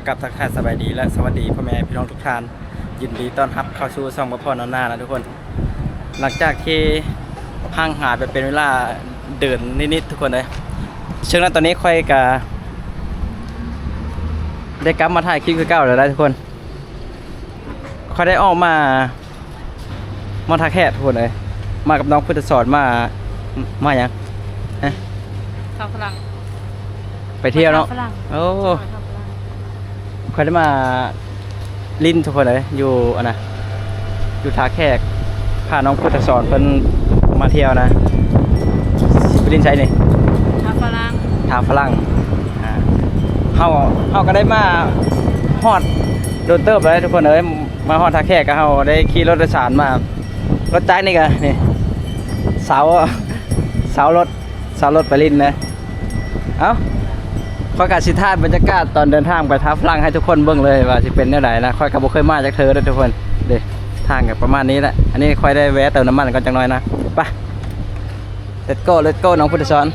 ຄັບ ທັກທາຍສະບາຍດີ ແລະ ສະຫວັດດີພໍ່ແມ່ພີ່ນ້ອງທຸກທ່ານ. ຍິນດີຕ້ອນຮັບເຂົ້າສູ່ຊ່ອງບໍ່ພໍນອນນານະທຸກຄົນ. ຫຼັງຈາກທີ່ຫ່າງຫາຍໄປເປັນເວລາເດືອນນິດໆ ທຸກຄົນເອີຍ, ເຊິ່ງໃນຕອນນີ້ຂ້ອຍກະໄດ້ກັບມາຖ່າຍຄລິບຄືເກົ່າແລ້ວນະທຸກຄົນ. ຂ້ອຍໄດ້ອອກມາ ມາທ່າແຂກທຸກຄົນເອີຍ, ມາກັບນ້ອງພຸດທະສອນ. ມາ ມາຫຍັງ? ຮະ? ທ່າຝຣັ່ງ. ໄປທ່ຽວເນາະ? ທ່າຝຣັ່ງ. ໂອ້ ທ່າຝຣັ່ງ. ຂ້ອຍໄດ້ມາຫຼິ້ນທຸກຄົນເອີຍ, ຢູ່ອັນນະ ຢູ່ທ່າແຂກ, ພານ້ອງພຸດທະສອນເພິ່ນມາທ່ຽວນະ. ຊິໄປຫຼິ້ນໃສນີ້? ທ່າຝຣັ່ງ. ທ່າຝຣັ່ງ. ອ່າ ເຮົາ ເຮົາກໍໄດ້ມາຮອດດົນເຕີບແລ້ວທຸກຄົນເອີຍ. ມາຮອດທ່າແຂກກໍເຮົາໄດ້ຂີ່ລົດໂດຍສານມາ, ລົດຈັກນີ້ກໍນີ້ ເຊົ່າ ເຊົ່າລົດ ເຊົ່າລົດໄປຫຼິ້ນນະ. ເອົ້າ ຂ້ອຍກໍຊິຖ່າຍບັນຍາກາດຕອນເດີນທາງໄປທ່າຝຣັ່ງໃຫ້ທຸກຄົນເບິ່ງເລີຍວ່າຊິເປັນແນວໃດນະ. ຂ້ອຍກໍບໍ່ເຄີຍມາຈັກເທື່ອເດ້ທຸກຄົນເດ້. ທາງກໍປະມານນີ້ແຫຼະ. ອັນນີ້ຂ້ອຍໄດ້ແວະເຕີມນ້ຳມັນກ່ອນຈັກໜ້ອຍນະ. ໄປ Let's go Let's go ນ້ອງພຸດທະສອນ.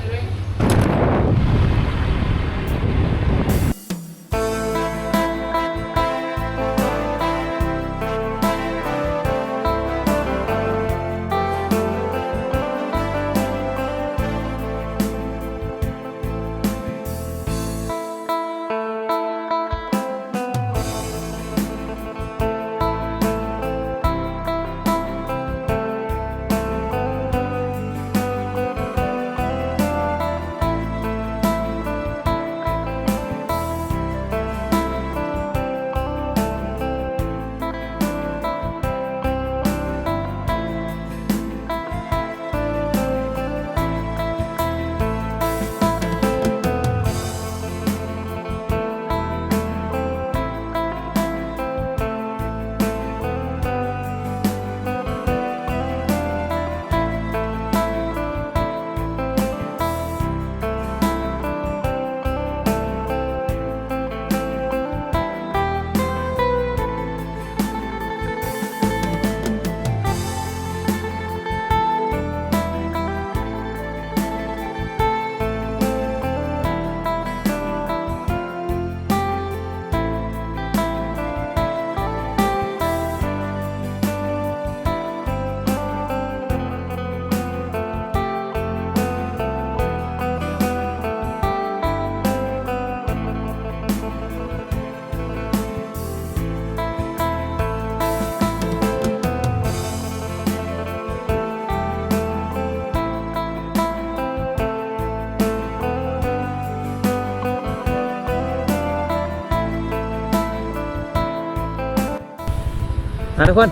ອ່າ ທຸກຄົນ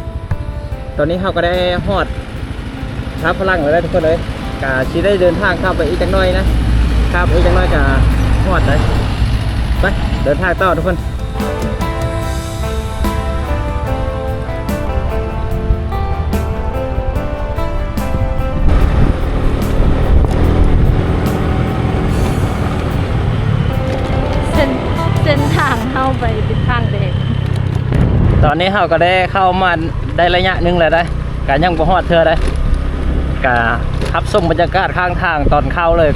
ຕອນນີ້ເຮົາກໍໄດ້ຮອດທ່າຝຣັ່ງແລ້ວເດີທຸກຄົນເອີຍ. ກະຊິໄດ້ເດີນທາງຂ້າມໄປອີກຈັກໜ້ອຍນະ, ຂ້າມໄປອີກຈັກໜ້ອຍກະຮອດເລີຍ. ໄປ ເດີນທາງຕໍ່ທຸກຄົນ. ເສັ້ນ ເສັ້ນທາງເຮົາໄປເປັນທາງແດງ. ຕອນນີ້ເຮົາກໍໄດ້ເຂົ້າມາໄດ້ໄລຍະໜຶ່ງແລ້ວເດ້, ກໍຍັງບໍ່ຮອດເທື່ອເດ້. ກໍຮັບຊົມບັນຍາກາດຂ້າງທາງຕອນເຂົ້າເລີຍ.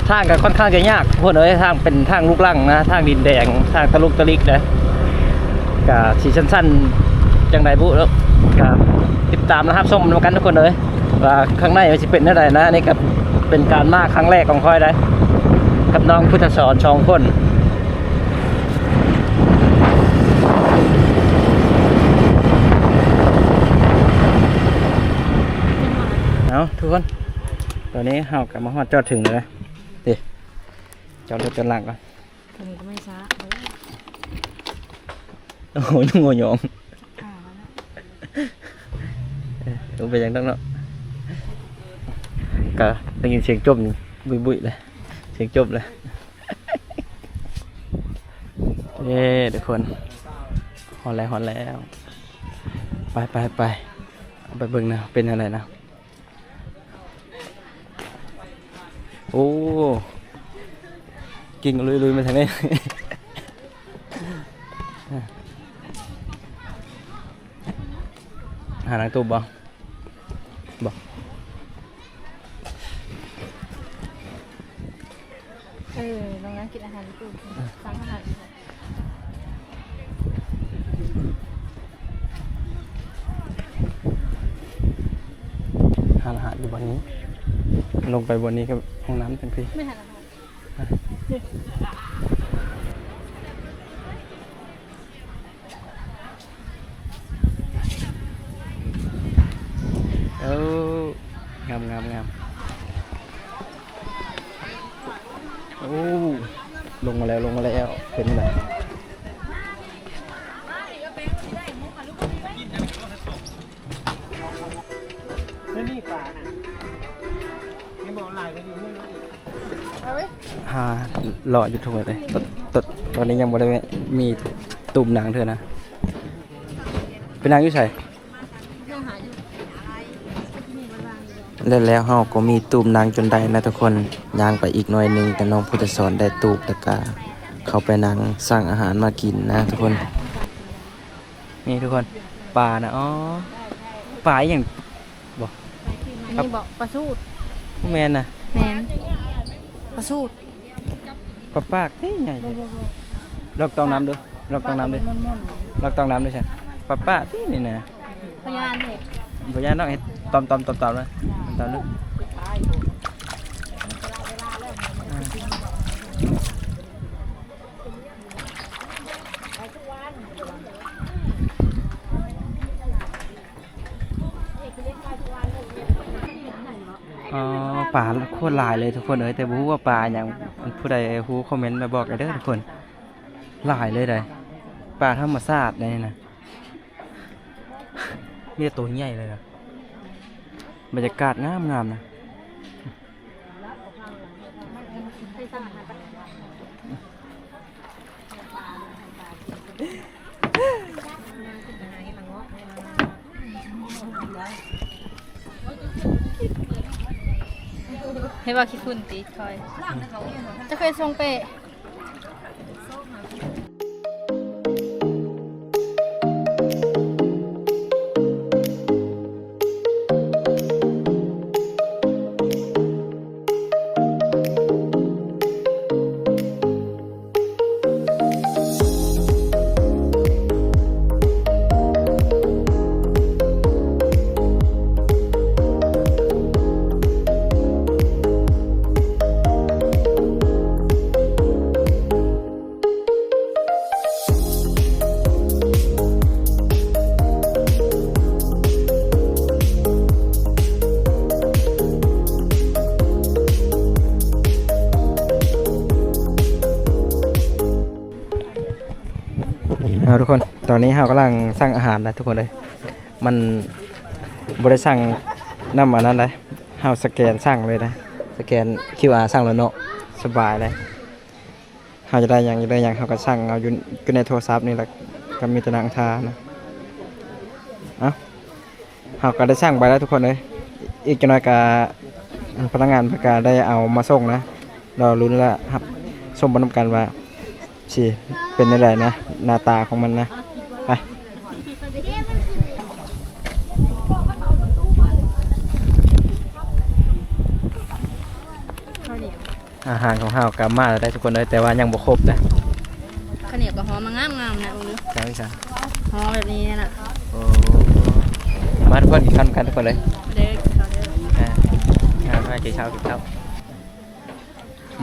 ທາງກໍຄ່ອນຂ້າງຈະຍາກທຸກຄົນເອີຍ, ທາງເປັນທາງລູກລັງນະ, ທາງດິນແດງ, ທາງຕະລຸກຕະລິກເດ້. ກະຊິສັ້ນໆ ຈັ່ງໃດບຸ ກະຕິດຕາມ ແລະ ຮັບຊົມນຳກັນທຸກຄົນເອີຍ ວ່າຂ້າງໃນມັນຊິເປັນແນວໃດນະ. ນີ້ກະເປັນການມາຄັ້ງແລກຂອງຂ້ອຍເດ້ ກັບນ້ອງພຸດທະສອນສອງຄົນ. ເອົາ ທຸກຄົນ ຕອນນີ້ເຮົາກະມາຮອດຈອດເຖິງແລ້ວເດ້. ເດ້ ຈອດລົດຈອດຫຼັງກ່ອນ. ໂອ້ໂຫ ຍຸງຫົວຫຍອງ. ເອີ ບໍ່ເປັນຫຍັງດອກເນາະ. ກະໄດ້ຍິນສຽງຈົບບຸ້ຍໆ ເລີຍ, ສຽງຈົບເລີຍ. ເຢ້ ທຸກຄົນ ຮອດແລ້ວ ຮອດແລ້ວ. ໄປໆໆ ເອົາໄປເບິ່ງນະ ເປັນຈັ່ງໃດນະ. ໂອ້ ກິ່ງລຸຍໆ ມາທາງນີ້. ຫານັ່ງຕູ້ບໍ່? ບໍ່. ເອີ ລອງນັ່ງກິນອາຫານຕູ້ ສັ່ງອາຫານ. ລົງໄປບ່ອນນີ້ກໍຫ້ອງນ້ຳຈັ່ງຊີ້. ເອີ ງາມໆໆ ໂອ້ ລົງມາແລ້ວ ລົງມາແລ້ວ ເປັນຈັ່ງໃດ? ຫາເລາະຢູ່ທົ່ວເລີຍ ຕ- ຕ- ຕອນນີ້ຍັງບໍ່ໄດ້ແວະ ມີຕູບນັ່ງເທື່ອນະ. ໄປນັ່ງຢູ່ໃສ? ແລ້ວ ແລ້ວເຮົາກໍມີຕູບນັ່ງຈົນໄດ້ນະທຸກຄົນ. ຍ່າງໄປອີກໜ້ອຍໜຶ່ງ ແຕ່ນ້ອງພຸດທະສອນໄດ້ຕູບ ແລ້ວກະເຂົ້າໄປນັ່ງສັ່ງອາຫານມາກິນນະທຸກຄົນ. ນີ້ທຸກຄົນ ປານະ ອໍ ປາອີ່ຫຍັງບໍ? ອັນນີ້ບໍ? ປາສູດ. ບໍ່ແມ່ນນະ. ແມ່ນ ປາສູດ. ປາປາກຕິໃຫຍ່. ບໍ່ ບໍ່ ບໍ່ ລອງຕ້ອງນ້ຳດູ ລອງຕ້ອງນ້ຳດູ ປາກມັນມ່ວນໆ ລອງຕ້ອງນ້ຳດູຊະ. ປາປາກຕິນີ້ນະ. ບໍ່ຢ້ານເດ້ ບໍ່ຢ້ານດອກ. ເຮັດຕອມໆໆໆເລີຍ ຕອມດູ. ອໍ ປາໂຄດຫຼາຍເລີຍທຸກຄົນເອີຍ ແຕ່ບໍ່ຮູ້ວ່າປາຫຍັງ. ຜູ້ໃດຮູ້ຄອມເມັນມາບອກແດ່ເດີທຸກຄົນ. ຫຼາຍເລີຍໃດ໋ ປາທຳມະຊາດໃດ໋ນະ. ມີແຕ່ໂຕໃຫຍ່ເລີຍນະ. ບັນຍາກາດງາມໆນະ. ໃຫ້ວ່າຂີ້ຝຸ່ນຕິ ຂ້ອຍ ຈະເຄີຍສົ່ງເປ້. ເອົາ ທຸກຄົນ ຕອນນີ້ເຮົາກຳລັງສັ່ງອາຫານນະທຸກຄົນເອີຍ. ມັນບໍ່ໄດ້ສັ່ງນຳອັນນັ້ນໃດ໋ ເຮົາສະແກນສັ່ງເລີຍນະ ສະແກນຄິວອາສັ່ງໂລດເນາະ ສະບາຍເລີຍ. ເຮົາຈະໄດ້ຫຍັງ ຢາກໄດ້ຫຍັງ ເຮົາກໍສັ່ງເອົາຢູ່ ຢູ່ໃນໂທລະສັບນີ້ແຫຼະ ກໍມີແຕ່ນັ່ງຖ້ານະ. ເອົ້າ ເຮົາກໍໄດ້ສັ່ງໄປແລ້ວທຸກຄົນເອີຍ. ອີກຈັກໜ້ອຍກໍພະນັກງານເພິ່ນກໍໄດ້ເອົາມາສົ່ງນະ. ລໍລຸ້ນ ແລະ ຮັບຊົມໄປນຳກັນວ່າຊິເປັນແນວໃດນະ ໜ້າຕາຂອງມັນນະ. ໄປ. ອາຫານຂອງເຮົາກໍມາແລ້ວໄດ໋ທຸກຄົນເອີຍ ແຕ່ວ່າຍັງບໍ່ຄົບນະ. ເຂົ້າໜຽວກໍຫໍ່ມາງາມໆນະ ເບິ່ງດູ. ຈັ່ງຊັ້ນ ຫໍ່ແບບນີ້ນະ. ໂອ້ ມາທຸກຄົນ ກິນຂ້າວນຳກັນທຸກຄົນເລີຍ. ເດີ ກິນເຂົ້າເດີ. ອ່າ ມາ ມາ ກິນເຂົ້າ ກິນເຂົ້າ.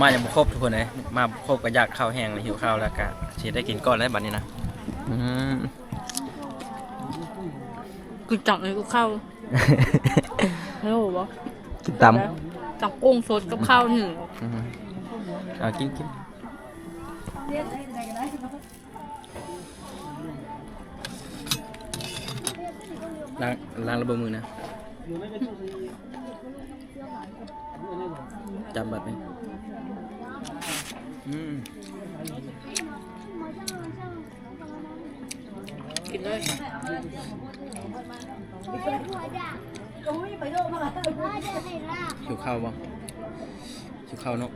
ມາຍັງບໍ່ຄົບທຸກຄົນເອີຍ ມາບໍ່ຄົບກໍຢາກເຂົ້າແຮງ ຫິວເຂົ້າແລ້ວ ກະຊິໄດ້ກິນກ່ອນແລ້ວບັດນີ້ນະ. ອືມ ກິນຕຳເລີຍ ເຂົ້າ ໂອ້ ບໍ່ ກິນຕຳ ຕຳກຸ້ງສົດກັບເຂົ້ານີ້. ອືມ ເອົາ ກິນ ກິນ. ລ້າງ ລ້າງລະບົບມືນະ. ຈຳບັດນີ້. ອືມ ກິນເລີຍ. ຫິວເຂົ້າບໍ່? ຫິວເຂົ້າເນາະ.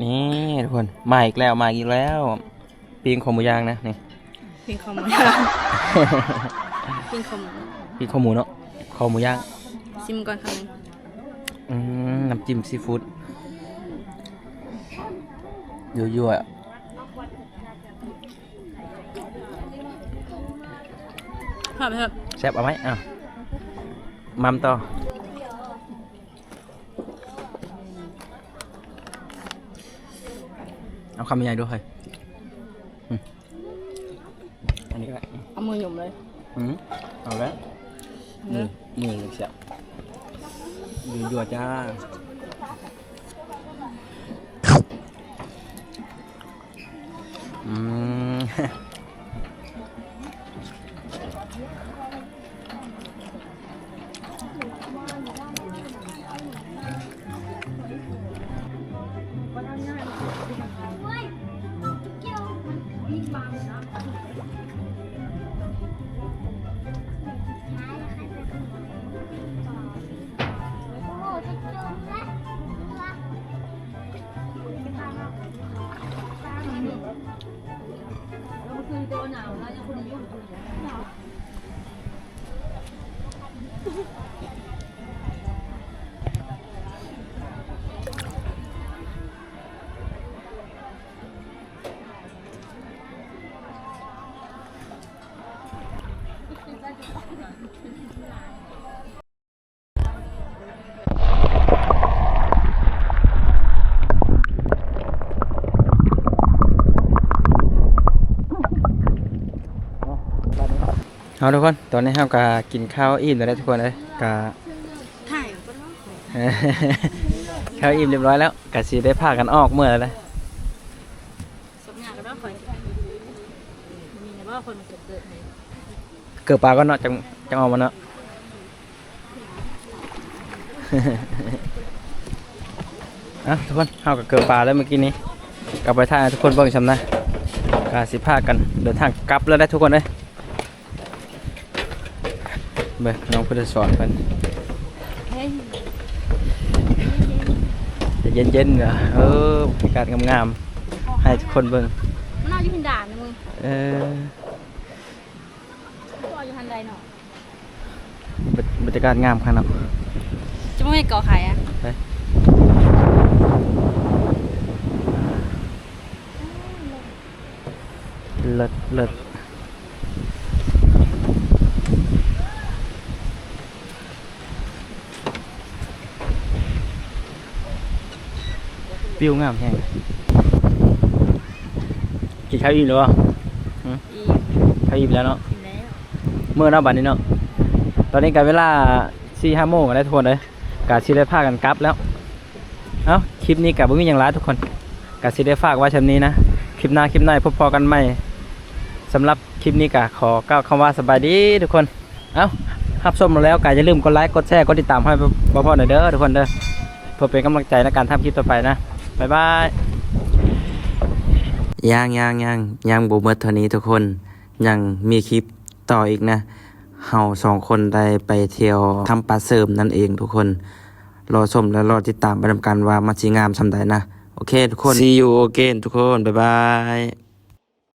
ນີ້ທຸກຄົນ ມາອີກແລ້ວ ມາອີກແລ້ວ. ປີ້ງຄໍໝູຍ່າງນະ ນີ້ ປີ້ງຄໍໝູຍ່າງ ປີ້ງຄໍໝູ ປີ້ງຄໍໝູເນາະ ຄໍໝູຍ່າງ. ຊິມກ່ອນຄຳໜຶ່ງ. ອືມ ນ້ຳຈິ້ມຊີຟູດ ຍົວໆ. ອືມ ເອົາ ເອົາ ເອົາ. ແຊບ ເອົາໄວ້ ເອົາ ໝ່ຳຕໍ່ ເອົາຄຳໃຫຍ່ໆ ດູເຮີ້ຍ ອືມ ອັນນີ້ກໍໄດ້ ເອົາມືຫຍຸມເລີຍ ອືມ ເອົາແລ້ວ ມື ມືແຊບ ຍົວໆ ຈ້າ. ອືມ ເອົາ ທຸກຄົນ ຕອນນີ້ເຮົາກະກິນເຂົ້າອີ່ມແລ້ວເດ້ ທຸກຄົນເອີຍ ກະ ເຂົ້າອີ່ມຮຽບຮ້ອຍແລ້ວ ກະຊິໄດ້ພາກັນອອກເມືອແລ້ວເດ້. ສົບຫຍັງກໍບໍ່ຄ່ອຍ ມີແຕ່ບໍ່ຄ່ອຍມາເກີດໃຫ້ ເກີດປາກ່ອນເນາະ ຈັ່ງ ຈັ່ງອອກມາເນາະ. ເອົ້າ ທຸກຄົນ ເຮົາກໍເກີດປາແລ້ວມື້ກີ້ນີ້ ກໍໄປຖ່າຍໃຫ້ທຸກຄົນເບິ່ງຊ່ຳນະ ກໍຊິພາກັນເດີນທາງກັບແລ້ວເດ້ ທຸກຄົນເອີຍ. ເບິ່ງນ້ອງພຸດທະສອນເພິ່ນ ເຢັນໆ ເອີ ບັນຍາກາດງາມໆ ໃຫ້ທຸກຄົນເບິ່ງ ມັນເອົາຢູ່ພິນດານນະມຶງ ເອີ ກໍຢູ່ຫັ້ນໃດເນາະ ບັນ ບັນຍາກາດງາມຂະໜາດ ຈະບໍ່ແມ່ນເກາະໄຂ່ອະ ໄປ. ເລີດ ເລີດ ວິວງາມແຮງ. ກິນເຂົ້າອີ່ມແລ້ວບໍ່? ຫື? ອີ່ມ ເຂົ້າອີ່ມແລ້ວເນາະ ອີ່ມແລ້ວ ເມືອເນາະ ບາດນີ້ເນາະ. ຕອນນີ້ກໍເວລາສີ່ຫ້າໂມງແລ້ວ ທຸກຄົນເອີຍ ກະຊິໄດ້ພາກັນກັບແລ້ວ. ເອົ້າ ຄລິບນີ້ກະບໍ່ມີຫຍັງຫຼາຍທຸກຄົນ ກະຊິໄດ້ຝາກໄວ້ຊ່ຳນີ້ນະ. ຄລິບໜ້າ ຄລິບໃນ ພົບພໍ້ກັນໃໝ່. ສຳລັບຄລິບນີ້ກະຂໍກ່າວຄຳວ່າສະບາຍດີທຸກຄົນ. ເອົ້າ ຮັບຊົມແລ້ວກະຢ່າລືມກົດໄລ ກົດແຊ ກົດຕິດຕາມໃຫ້ບໍ່ພໍ້ໜ່ອຍເດີທຸກຄົນເດີ ເພື່ອເປັນກຳລັງໃຈໃນການທຳຄລິບຕໍ່ໄປນະ. ບາຍບາຍ. ຍັງ ຍັງ ຍັງ ຍັງບໍ່ໝົດເທົ່ານີ້ທຸກຄົນ ຍັງມີຄລິບຕໍ່ອີກນະ. ເຮົາສອງຄົນໄດ້ໄປທ່ຽວຖ້ຳປາເສີມນັ້ນເອງທຸກຄົນ. ລໍຊົມ ແລະ ລໍຕິດຕາມໄປນຳກັນວ່າມັນຊິງາມຊ່ຳໃດນະ. ໂອເຄທຸກຄົນ see you again ທຸກຄົນ ບາຍບາຍ.